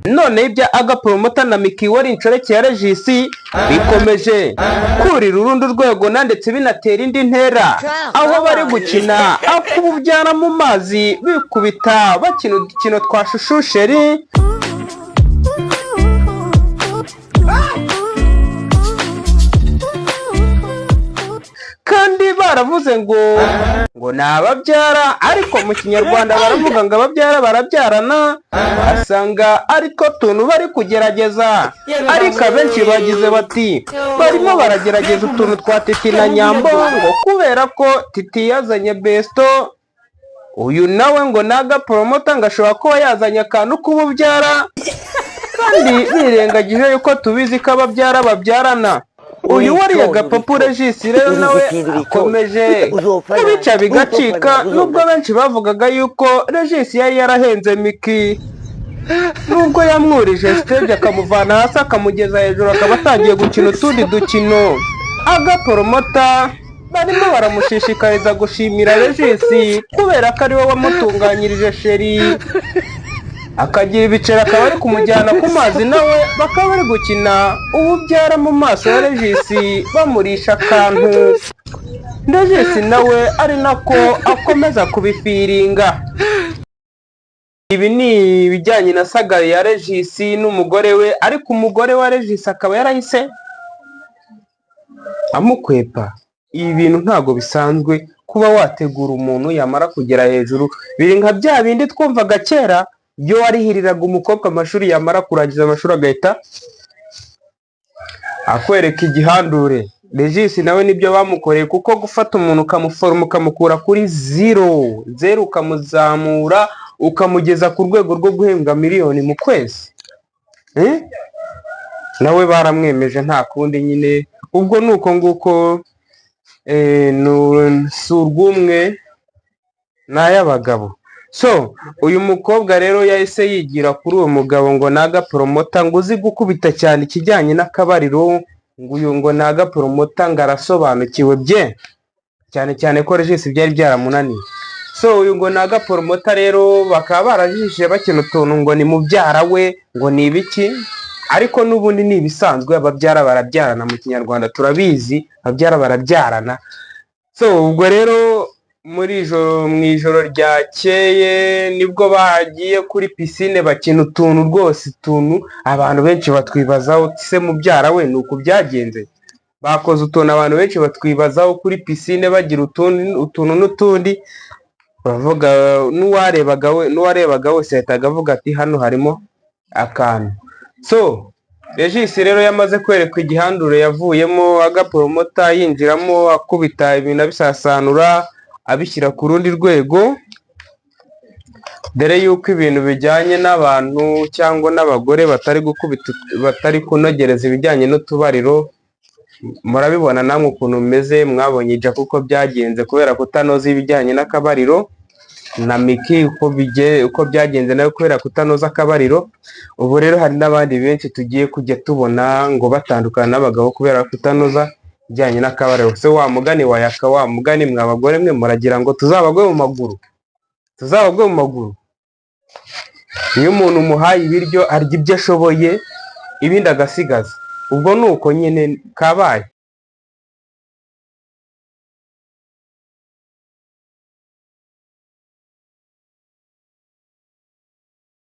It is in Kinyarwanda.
Noneho ibya Aga Promoter na Miki wari inshoreke ya Regis bikomeje kurira urundi rwego na ndetse binatera indi ntera, aho bari gukina akububyara mu mazi, bikubita bakina udukino twa shushusheri. Kandi baravuze ngo ni ababyara, ariko mu Kinyarwanda baravuga ngo ababyara barabyarana, basanga ariko tuntu bari kugerageza. Ariko abenshi bagize bati barimo baragerageza utuntu twa Titi na Nyambo, ngo kubera ko Titi yazanye besto, uyu nawe ngo ni Aga Promoter, ngo ashobora kuba yazanye akantu k'ububyara, kandi birengagije yuko tubizi ko ababyara babyarana. Uyu wariye gapapu Regis rero nawe akomeje kubica bigacika, nubwo benshi bavugaga yuko Regis yari yarahenze Miki, nubwo yamwurije stage akamuvana hasi akamugeza hejuru, akaba atangiye gukina utundi dukino. Aga Promoter barimo baramushishikariza gushimira Regis kubera ko ariwe wamutunganyirije chéri, akagira ibiceri, akaba ari kumujyana ku mazi, nawe bakaba bari gukina ububyara mu maso ya Regis, bamurisha akantu. Regis nawe ari nako akomeza kubifiringa. Ibi ni ibijyanye na saga ya Regis n'umugore we, ariko umugore wa Regis akaba yarahise amukwepa. Ibi bintu ntabwo bisanzwe kuba wategura umuntu yamara kugera hejuru, biri nka bya bindi twumvaga kera iyo warihiriraga umukobwa amashuri, yamara kurangiza amashuri agahita akwereka igihandure. Regis nawe nibyo bamukoreye, kuko gufata umuntu ukamuforoma, ukamukura kuri zero zeru, ukamuzamura ukamugeza ku rwego rwo guhembwa miliyoni mu kwezi, Eh? Nawe baramwemeje, nta kundi nyine. Ubwo ni uko nguko, si urw'umwe, ni ay'abagabo. So uyu mukobwa rero yahise yigira kuri uwo mugabo ngo ni Aga Promoter, ngo uzi gukubita cyane ikijyanye n'akabariro, ngo uyu ngo ni Aga Promoter, ngo arasobanukiwe bye cyane cyane ko Regis byari byaramunaniye. So uyu ngo ni Aga Promoter rero bakaba barajishije bakina utuntu ngo ni mubyara we, ngo ni ibiki, ariko n'ubundi ni ibisanzwe, ababyara barabyarana, mu Kinyarwanda turabizi, ababyara barabyarana. So ubwo rero muri ijoro, mu ijoro ryakeye nibwo bagiye kuri pisine bakina utuntu rwose, utuntu abantu benshi batwibazaho se mubyara we ni uku byagenze. Bakoze utuntu abantu benshi batwibazaho kuri pisine, bagira utundi utuntu n'utundi, bavuga n'uwarebaga we, n'uwarebaga wese yahitaga avuga ati hano harimo akantu. So Regis rero yamaze kwerekwa igihandure, yavuyemo Aga Promoter yinjiramo akubita ibintu, abisasanura, abishyira ku rundi rwego, dore yuko ibintu bijyanye n'abantu cyangwa n'abagore batari gukubita, batari kunogereza ibijyanye n'utubariro. Murabibona namwe ukuntu bimeze, mwabonye ija kuko byagenze kubera kutanoza ibijyanye n'akabariro, na Miki uko byagenze nawe kubera kutanoza akabariro. Ubu rero hari n'abandi benshi tugiye kujya tubona ngo batandukana n'abagabo kubera kutanoza ibijyanye n'akabariro. Se wa mugani wa Yaka, wa mugani, mwa bagore mwe muragira ngo tuzabagwe mu maguru, tuzabagwe mu maguru? Iyo umuntu umuhaye ibiryo arya ibyo ashoboye, ibindi agasigaza. Ubwo ni uko nyine kabaye.